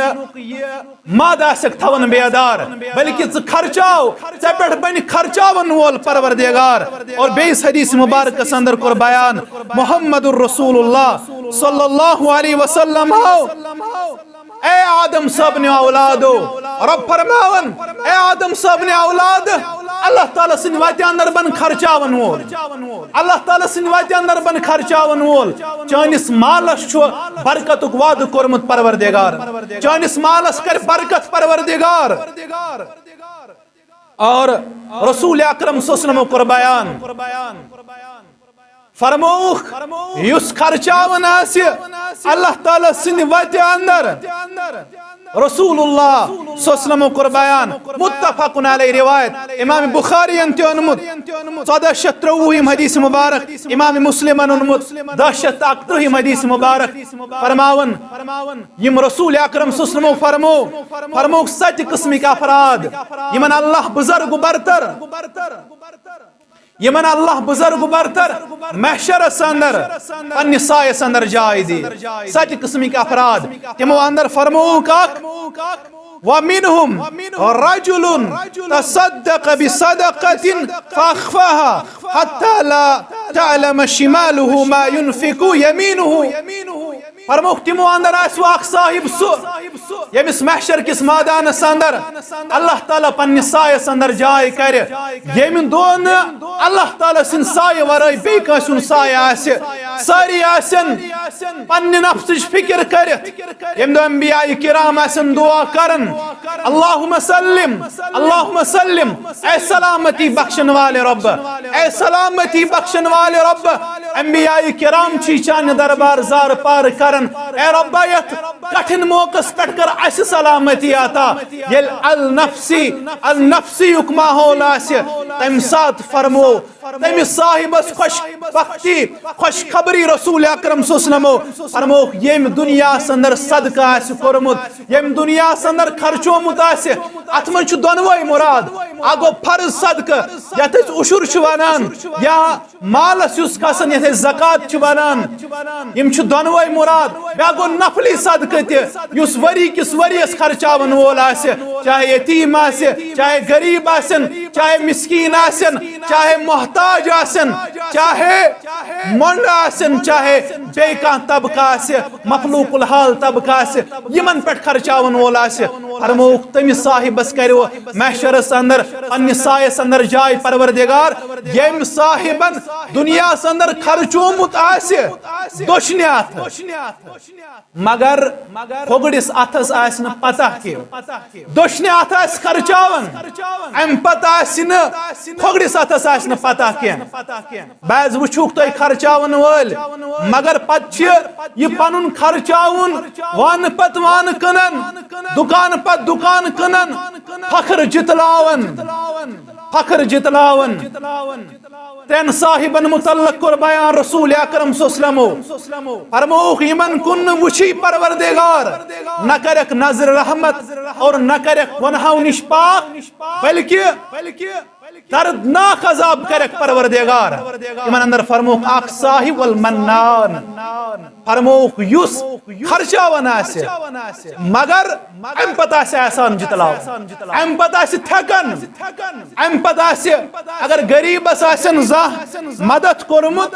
ماد آسکھ تھاوان بیدار، بلکہ ژٕ خرچاو، ژےٚ پٮ۪ٹھ بنہِ خرچاون وول پروردگار۔ اور بیٚیِس حدیث مبارکس اندر کوٚر بیان محمد الرسول اللہ صلی اللہ علیہ وسلم ہو، اے آدم صٲبنہِ اولادو، رۄب فرماوان، اے آدم صٲبنہِ اولاد، اللہ تعالیٰ سٕنٛدِ وتہِ اندر بن خرچاون وول۔ اللہ تعالیٰ سٕنٛدِ وتہِ اندر بن خرچاون وول۔ چٲنِس مالس چھُ برکتُک وعدٕ کوٚرمُت پروردگار۔ چٲنِس مالس کرِ برکت پروردگار۔ اور رسول اکرم صلی اللہ علیہ وسلم کوٚر بیان، فرمووُکھ، یُس خرچاوان آسہِ اللہ تعالیٰ سٕنٛدِ وتہِ اندر، رسول اللہ صلی اللہ علیہ وسلم کوٚر بیان، متفق علیہ روایت، امام بخاری ین تہِ اوٚنمُت، ژۄدہ شیٚتھ ترٛۆوُہِم حدیث مبارک، امام مسلمن اوٚنمُت، دہ شیٚتھ تہٕ اکترٛہِم حدیث مبارک، فرماوان، یِم رسول اکرم صلی اللہ علیہ وسلم فرمو، فرمووُکھ ستہِ قٕسمٕکۍ افراد، یِمن اللہ بزرگ برتر یِمن اللہ بزرگ برتر محشرس اندر پننہِ سایس اندر جاے دی۔ ستہِ قٕسمٕکۍ افراد، تِمو اندر فرمووُکھ اکھ، ومنهم رجل تصدق بصدقة فأخفاها حتى لا تعلم شماله ما ينفق يمينه۔ فرمووُکھ، تِمو اندر آسہِ وۄنۍ اکھ صاحب سُہ، ییٚمِس محشر کِس مٲدانس اندر اللہ تعالیٰ پننہِ سایس اندر جاے کرِ، ییٚمہِ دۄہ نہٕ اللہ تعالیٰ سٕنٛدِ سایہِ ورٲے بیٚیہِ کٲنٛسہِ ہُنٛد سایہِ آسہِ۔ سٲری آسن پننہِ نفسٕچ فکر کٔرِتھ، ییٚمہِ دۄہ انبیاء کرام آسن دعا کران، اللہم سلم، اللہم سلم، اے سلامتی بخشن والے رۄب، اے سلامتی بخشن والے رۄب، انبیاء کرام چھی چانہِ دربار زار پار کران۔ اے رۄبا، یتھ کٹھن موقعس پٮ۪ٹھ کر اسہِ سلامتی عطا۔ ییٚلہِ النفسی، النفسی یُک ماحول آسہِ، تمہِ ساتہٕ فرمو تٔمِس صاحبس خوش بختی، خوشخبری۔ رسول اکرم صلی اللہ علیہ وسلمو فرمووُکھ، ییٚمہِ دُنیاہس اندر صدقہٕ آسہِ کوٚرمُت، ییٚمہِ دُنیاہس اندر خرچومُت آسہِ، اتھ منٛز چھُ دۄنوے مراد۔ اکھ گوٚو فرض صدقہٕ، یتھ أسۍ عشر چھِ ونان، یا مالس یُس کھسان، یتھ أسۍ زکوٰۃ چھِ ونان۔ یِم چھِ دۄنوے مراد۔ بیاکھ گوٚو نفلی صدقہٕ تہِ، یُس ؤری کِس ؤریس خرچاون وول آسہِ، چاہے یتیٖم آسہِ، چاہے غریٖب آسن، چاہے مسکیٖن آسن، چاہے محتاج آسن، چاہے مۄنڈ آسن، چاہے بیٚیہِ کانٛہہ طبقہٕ آسہِ، مخلوق الحال طبقہٕ آسہِ، یِمن پٮ۪ٹھ خرچاون وول آسہِ، فرمووُکھ، تٔمِس صاحبس کرِ محشرس اندر پننہِ سایس اندر جاے پروردگار، ییٚمۍ صاحبن دُنیاہس اندر خرچومُت آسہِ دٔچھنہِ اتھٕ، مگر کھوگڑِس اتھس آسہِ نہٕ پتہ کینٛہہ۔ دٔچھنہِ اتھٕ آسہِ خرچاوان، امہِ پتہٕ آسہِ نہٕ کھوگڑِس اتھس آسہِ نہٕ پتہ کینٛہہ۔ بعض وٕچھُکھ تُہۍ خرچاون وٲلۍ، مگر پتہٕ چھِ یہِ پنُن خرچاوُن وانہٕ پتہٕ وانہٕ کٕنان، دُکان پتہٕ دُکان کٕنان، فخر جتلاوان، فخر جتلاوان۔ ترٛٮ۪ن صاحبن متعلق کوٚر بیان رسول اکرم صلی اللہ علیہ وسلمو۔ فرمووُکھ، یِمن کُن نہٕ وٕچھی پروردگار، نہ کرکھ نظر رحمت اور نہ کرکھ گۄنہو نِش پاک، بلکہ دردناک عذاب کرکھ پروردگار۔ یِمن اندر فرمووُکھ اکھ صاحب والمنان۔ فرمووُکھ، یُس خرچاوان آسہِ، مگر امہِ پتہٕ آسہِ احسان جتلاوُن، امہِ پتہٕ آسہِ تھٮ۪کان، امہِ پتہٕ آسہِ، اگر غریبس آسن زانٛہہ مدد کوٚرمُت،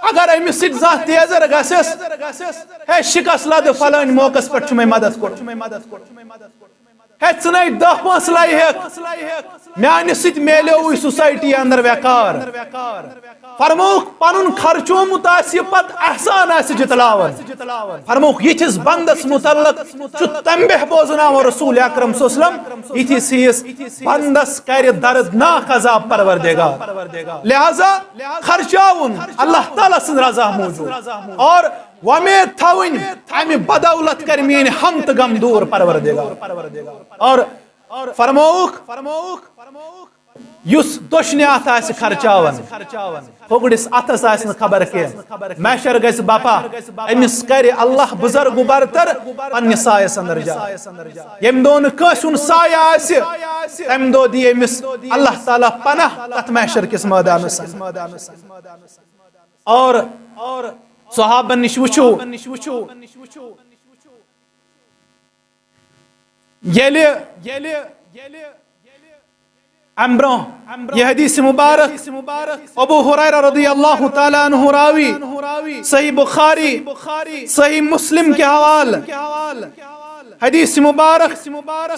اگر أمِس سۭتۍ زانٛہہ تیزر گژھٮ۪س، ہے شکست لدٕ، فلٲنۍ موقعس پٮ۪ٹھ چھُ مےٚ مدد کوٚرمُت۔ ہے، ژٕ نے دَہ پونٛسہٕ لایہِ ہیٚکھ، میانہِ سۭتۍ میلیووُے سوسائٹی اندر ویقار۔ فرمووُکھ، پنُن خرچومُت آسہِ یہِ پتہٕ احسان آسہِ جتلاوان۔ فرمووُکھ، یِتھِس بندس متعلق چھُ تنبیہ بوزناوان رسول اکرم صلی اللہ علیہ وسلم، یِتھِس ہِوِس بندس کرِ دردناک عذاب پروردگار۔ لہذا خرچاوُن اللہ تعالیٰ سٕنٛز رضا موٗجوٗب۔ اور وۄمید تھاوٕنۍ، امہِ بدولت کرِ میٲنۍ ہم تہٕ غم دوٗر پروردگار۔ اور فرمووُکھ، یُس دٔچھنہِ اتھٕ آسہِ خرچاوان، کھوگڑِس اتھس آسہِ نہٕ خبر کینٛہہ، محشر گژھِ بپا، أمِس کرِ اللہ بزرگ و برتر پننہِ سایس اندر جاے۔ ییٚمہِ دۄہ نہٕ کٲنٛسہِ ہُنٛد سایہِ آسہِ، تمہِ دۄہ دِیہِ أمِس اللہ تعالیٰ پناہ تتھ محشر کِس مٲدانس اندر۔ اور صحابن نِش وٕچھِو، ییٚلہِ امہِ برونٛہہ یہِ حدیث مبارک ابو ہریرہ رضی اللہ تعالیٰ عنہ راوی، صحیح بخاری، صحیح مسلم کے حوالہ، حدیث مبارک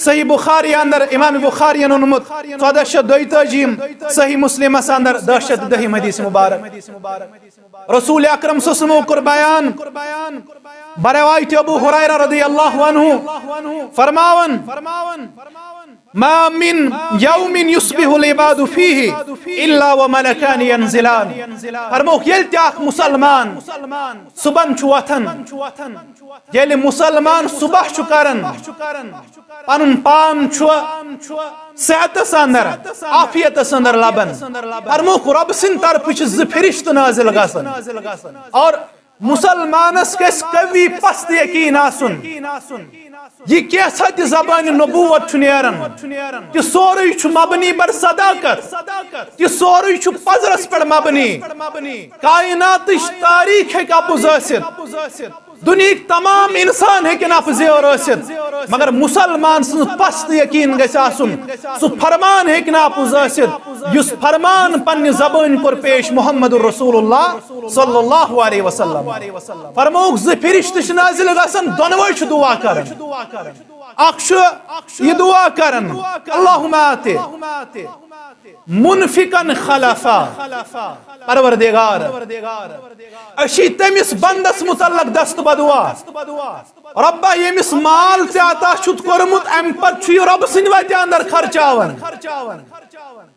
صحیح بخاری اندر، امام بخاری اونمت ژۄدہ شیٚتھ دۄیتٲجی، صحیح مسلمس اندر دہ شیٚتھ دہم حدیث مبارک۔ رسول اکرم صلی اللہ علیہ وسلم کوٚر بیان، بروایت ابو ہریرہ رضی اللہ عنہ فرماوان، ما من یوم یصبح العباد فیہ الا وملکان ینزلان۔ فرمووُکھ، ییٚلہِ تہِ اکھ مسلمان صبحن چھُ وۄتھان، ییٚلہِ مسلمان صبح چھُ کران، پنُن پان چھُ صحتس اندر، عافیتس اندر لبان، فرمووُکھ، رۄب سٕنٛدِ طرفہٕ چھِ زٕ فرشتہٕ نازل گژھان۔ اور مسلمانس گژھِ قوی پست یقین آسُن، یہِ کینٛژھا تہِ زبانہِ نبوت چھُ نیران، تہِ سورُے چھُ مبنی بر صداقت، تہِ سورُے چھُ پزرس پٮ۪ٹھ مبنی۔ کائناتٕچ تاریخ ہیٚکہِ اپُز ٲسِتھ، دُنیہٕکۍ تمام انسان ہیٚکن اپُز زیور ٲسِتھ، مگر مسلمان سٕنٛز پست یقین گژھِ آسُن۔ سُہ فرمان ہیٚکہِ نہٕ اپُز ٲسِتھ، یُس فرمان پننہِ زبٲنۍ کوٚر پیش محمد رسول اللہ صلی اللہ علیہ وسلم۔ فرمووُکھ، زٕ فرشتہٕ چھِ نازل گژھان، دۄنوَے چھِ دعا کران۔ اکھ چھُ یہِ دعا کران، اللہم آتِ منفقا خلفا، پروردگار، أسۍ چھِ تٔمِس بندس متعلق دست بدعا، رۄبا، ییٚمِس مال ژےٚ عطا چھُتھ کوٚرمُت، امہِ پتہٕ چھُ یہِ رۄبہٕ سٕنٛدِ وتہِ اندر خرچاوان۔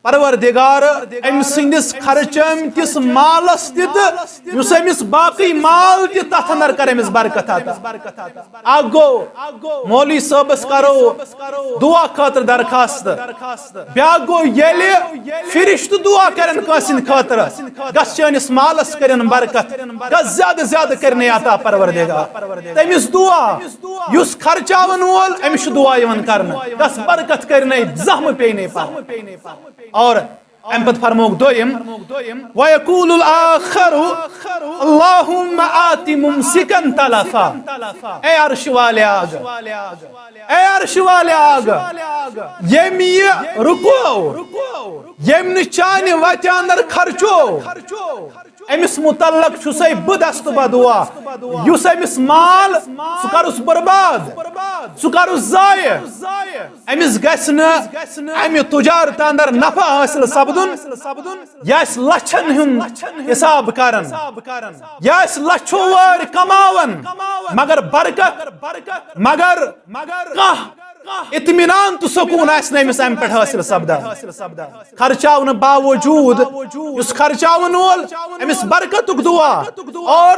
پروردگار، أمۍ سٕنٛدِس خرچٲمتِس مالس تہِ تہٕ یُس أمِس باقٕے مال تہِ، تتھ اندر کر أمِس برکت عطا۔ اکھ گوٚو، مولوی صٲبس کرو دعا خٲطرٕ درخواست۔ بیاکھ گوٚو، ییٚلہِ فرشتہٕ دعا کرن کٲنٛسہِ ہٕنٛدِ خٲطرٕ، گژھ چٲنِس مالس کرن برکت، گژھ زیادٕ زیادٕ کرنہِ عطا پروردگار۔ تٔمِس دعا، یُس خرچاون وول، أمِس چھُ دعا یِوان کرنہٕ، گژھ برکت کرنَے، زانٛہہ مہٕ پیٚیہِ نَے پتہٕ۔ اور امہِ پتہٕ فرمووُکھ دوٚیِم، وَيَقُولُ الْآخَرُ اللَّهُمَّ آتِ مُمْسِكًا تَلَفًا۔ اے عرش والے آگ، اے عرش والے آگ، ییٚمۍ یہِ رُکو، ییٚمۍ نہٕ چانہِ وتہِ اندر خرچو، أمِس متعلق چھُسے بہٕ دست بدعا، یُس أمِس مال، سُہ کرُس برباد، سُہ کرُس ضایع۔ أمِس گژھِ نہٕ امہِ تجارت اندر نفع حٲصِل سپدُن۔ یہِ آسہِ لچھن ہُنٛد حساب کران، یہِ آسہِ لچھو وٲرۍ کماوان، مگر برکت، مگر کانٛہہ اطمینان تہٕ سکوٗن آسہِ نہٕ أمِس امہِ پٮ۪ٹھ حٲصِل سپدان۔ خرچاونہٕ باوجوٗد یُس خرچاون وول، أمِس برکتُک دعا، اور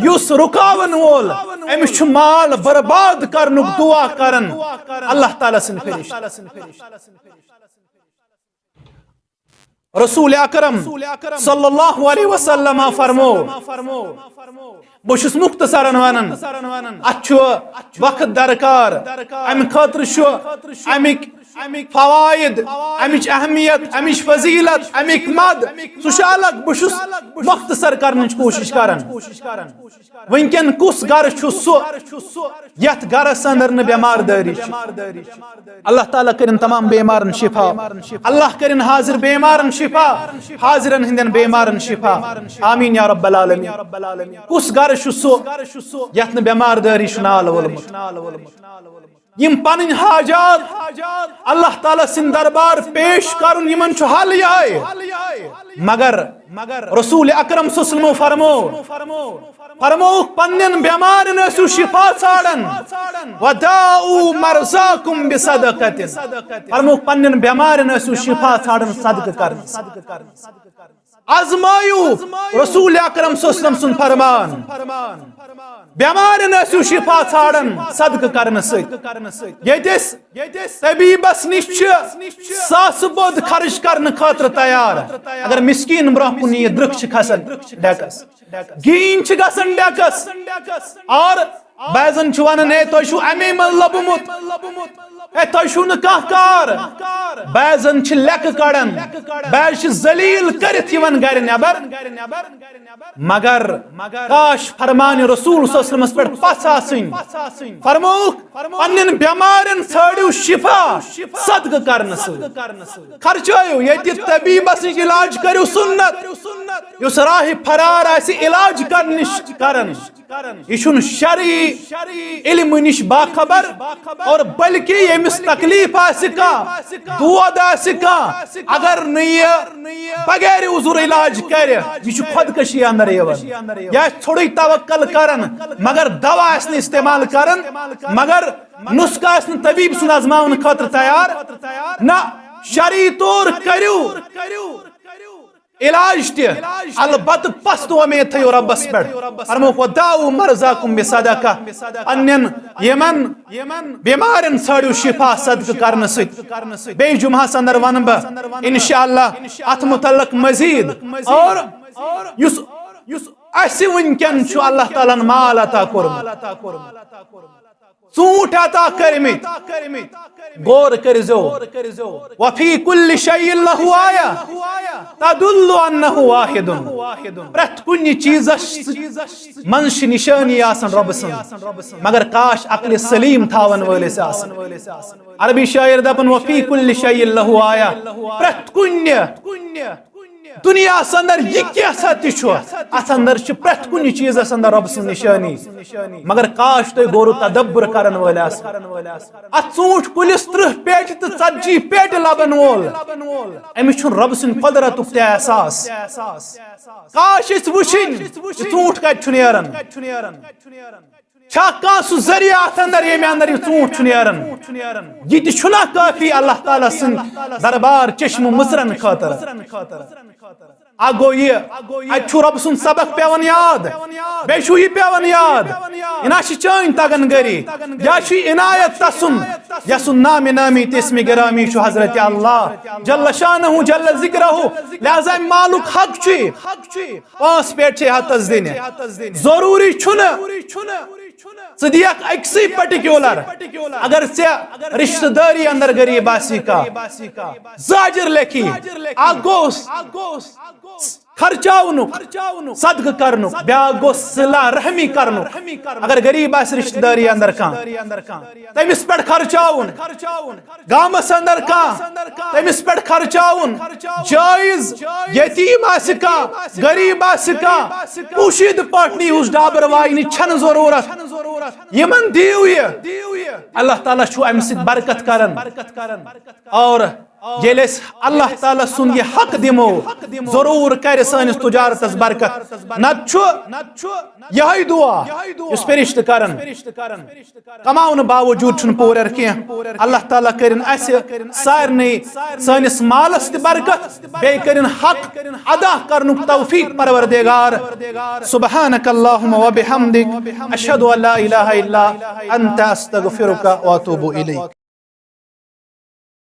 یُس رُکاون وول، أمِس چھُ مال برباد کرنُک دعا کران اللہ تعالیٰ سٕنٛدۍ فرشتہٕ۔ رسول اکرم صلی اللہ علیہ وسلم فرمو، بہٕ چھُس مختصرن ونان، اتھ چھُ وقت درکار، امہِ خٲطرٕ چھُ امِکۍ فوائد، امِچ اہمیت، امِچ فضیلت، امِکۍ مد، سُہ چھُ الگ۔ بہٕ چھُس مختصر کرنٕچ کوٗشِش کران۔ وٕنکٮ۪ن کُس گرٕ چھُ سُہ یتھ گرس اندر نہٕ بٮ۪مار دٲری چھِ؟ اللہ تعالیٰ کٔرِن تمام بیمارن شفا، اللہ کٔرِن حاضر بیمارن شفا، حاضرن ہٕنٛدٮ۪ن بیمارن شفا۔ آمین یا رب العالمین۔ کُس گرٕ چھُ سُہ یتھ نہٕ بٮ۪مار دٲری چھُ نال وولمُت؟ یِم پنٕنۍ حاجات اللہ تعالیٰ سٕنٛدِ دربار پیش کرُن، یِمن چھُ حل یِہوٚے۔ مگر رسول اکرم صلی اللہ علیہ وسلمو فرمو، فرمووُکھ، پننٮ۪ن بٮ۪مارٮ۪ن ٲسِو شفا ژھانڈان، وداؤ مرضاکم بصدقۃ۔ فرمووُکھ، پننٮ۪ن بٮ۪مارٮ۪ن ٲسِو شفا ژھانڈان صدقہٕ کرنہٕ سۭتۍ۔ آزمٲیِو رسول اکرم صلی اللہ علیہ وسلم سُنٛد فرمان۔ بٮ۪مارٮ۪ن ٲسِو شفا ژھانڈان صدقہٕ کرنہٕ سۭتۍ۔ ییٚتہِ أسۍ طبیبس نِش چھِ ساسہٕ بوٚد خرٕچ کرنہٕ خٲطرٕ تیار۔ اگر مسکیٖن برونٛہہ کُن یِیہِ، درٕکھ چھِ کھسان ڈیکس، گیٖنۍ چھِ گژھان ڈیکس، اور بعضن چھُ ونان، "ہے، تۄہہِ چھُو اَمے منٛز لوٚبمُت، ہے، تۄہہِ چھُو نہٕ کانٛہہ کار۔" بعضن چھِ لیٚکہٕ کڑان، بعض چھِ ذلیل کٔرِتھ یِوان گرِ نٮ۪بر۔ مگر کاش فرمان رسول صلی اللہ علیہ وسلمس پٮ۪ٹھ پژھ آسٕنۍ۔ فرمووُکھ، پننٮ۪ن بٮ۪مارٮ۪ن ژھٲڑِو شفا صدقہٕ کرنہٕ سۭتۍ۔ خرچٲیِو، ییٚتہِ طبیبس نِش علاج کٔرِو سُنت، یُس راہِ فرار آسہِ علاج کرنٕچ کران۔ یہِ چھُنہٕ شرعی علمہٕ نِش باخبر، اور بلکہ ییٚمِس تکلیف آسہِ کانٛہہ، دود آسہِ کانٛہہ، اگر نہٕ یہِ بغیر عذر علاج کرِ، یہِ چھُ خودکشی اندر یِوان۔ یہِ آسہِ ژھوٚرُے توکل کران، مگر دوا آسہِ نہٕ استعمال کران، مگر نسخہٕ آسہِ نہٕ طبیب سُنٛد آزماونہٕ خٲطرٕ تیار۔ نہ، شرعی طور کٔرِو علاج تہِ، البتہٕ پست وۄمید تھٲیِو رۄبس پٮ۪ٹھ۔ فرمووُکھ، "وداؤ مرضاکم بصدقہ"، پننٮ۪ن یِمن بیمارٮ۪ن ژھٲڑِو شفا صدقہٕ کرنہٕ سۭتۍ۔ بیٚیہِ جمعہس اندر ونہٕ بہٕ انشاءاللہ اتھ متعلق مزید۔ اور یُس، یُس اسہِ وٕنکٮ۪ن چھُ اللہ تعالیٰ ہن مال عطا کوٚرمُت، ژوٗنٛٹھۍ عطا کٔرمٕتۍ۔ غور کٔرزیو، "وفی کل شیء لہ آیہ تدل انہ واحد"۔ پرٛٮ۪تھ کُنہِ چیٖزس منٛز چھِ نشٲنی آسان رۄبہٕ سٕنٛز، مگر کاش عقلِ سلیم تھاون وٲلۍ ٲسۍ آسان۔ عربی شاعر دپان، "وفی کل شیء لہ آیہ"، پرٛٮ۪تھ کُنہِ دُنیاہس اندر یہِ کینٛژھا تہِ چھُ، اتھ اندر چھِ پرٛٮ۪تھ کُنہِ چیٖزس اندر رۄب سٕنٛز نشٲنی۔ مگر کاش تُہۍ غور و تدبر کرن وٲلۍ آسہٕ۔ اتھ ژوٗنٛٹھۍ کُلِس ترٕٛہ پیٹہِ تہٕ ژتجی پیٹہِ لبن وول، أمِس چھُنہٕ رۄب سٕنٛدِ قۄدرتُک تہِ احساس۔ کاش أسۍ وٕچھِن، یہِ ژوٗنٛٹھ کتہِ چھُ نیران۔ چھا کانٛہہ سُہ ذٔریعہٕ اتھ اندر، ییٚمہِ اندر یہِ ژوٗنٛٹھ چھُ نیران؟ یہِ تہِ چھُنہ کٲفی اللہ تعالیٰ سٕنٛدِ دربار چشمہٕ مٕژرن خٲطرٕ؟ اکھ گوٚو یہِ، اتہِ چھُ رۄب سُنٛد سبق پٮ۪وان یاد، بیٚیہِ چھُ یہِ پٮ۪وان یاد، یہِ نہ چھِ چٲنۍ تگن گٔری، یا چھُ یہِ عنایت تسُنٛد، یسُنٛد نام نامی تہٕ اسم گرامی چھُ حضرت اللہ جل شانہ جل ذکرہ۔ لہذا امہِ مالُک حق چھُ یہِ۔ پانٛژھ پیٹہِ چھِ ہتس دِنہِ۔ ضروٗری چھُنہٕ ژٕ دِیَکھ أکسٕے پرٹیکیولر۔ اگر ژےٚ رشتہٕ دٲری اندر غریب آسی کانٛہہ، زاجر لیکھی، اکھ گوٚو خرچاونُک، صدقہٕ کرنُک، بیاکھ گوٚو صلہ رحمی کرنُک۔ اگر غریب آسہِ رشتہٕ دٲری اندر کانٛہہ، تٔمِس پٮ۪ٹھ خرچاوُن، گامس اندر کانٛہہ، تٔمِس پٮ۪ٹھ خرچاوُن جٲیز، یتیٖم آسہِ کانٛہہ، غریب آسہِ کانٛہہ، پوشیدٕ پٲٹھۍ نی ہُس ڈابر واینہِ چھنہٕ ضروٗرت۔ یِمن دِیِو یہِ۔ اللہ تعالیٰ چھُ امہِ سۭتۍ برکت کران۔ اور ییٚلہِ أسۍ اللہ تعالیٰ سُنٛد یہِ حق دِمو، ضروٗر کرِ سٲنِس تجارتس برکت۔ نتہٕ چھُ یِہوٚے دُعا یُس فرشتہٕ کران۔ کماونہٕ باوجود چھُنہٕ پوٗرٕ کینٛہہ۔ اللہ تعالیٰ کٔرِن اسہِ سارنٕے سٲنِس مالس تہِ برکت، بیٚیہِ کٔرِن حق ادا کرنُک توفیق پروردگار۔ سبحانک اللہم و بحمدک، اشہد ان لا الہ الا انت، استغفرک و اتوب الیک۔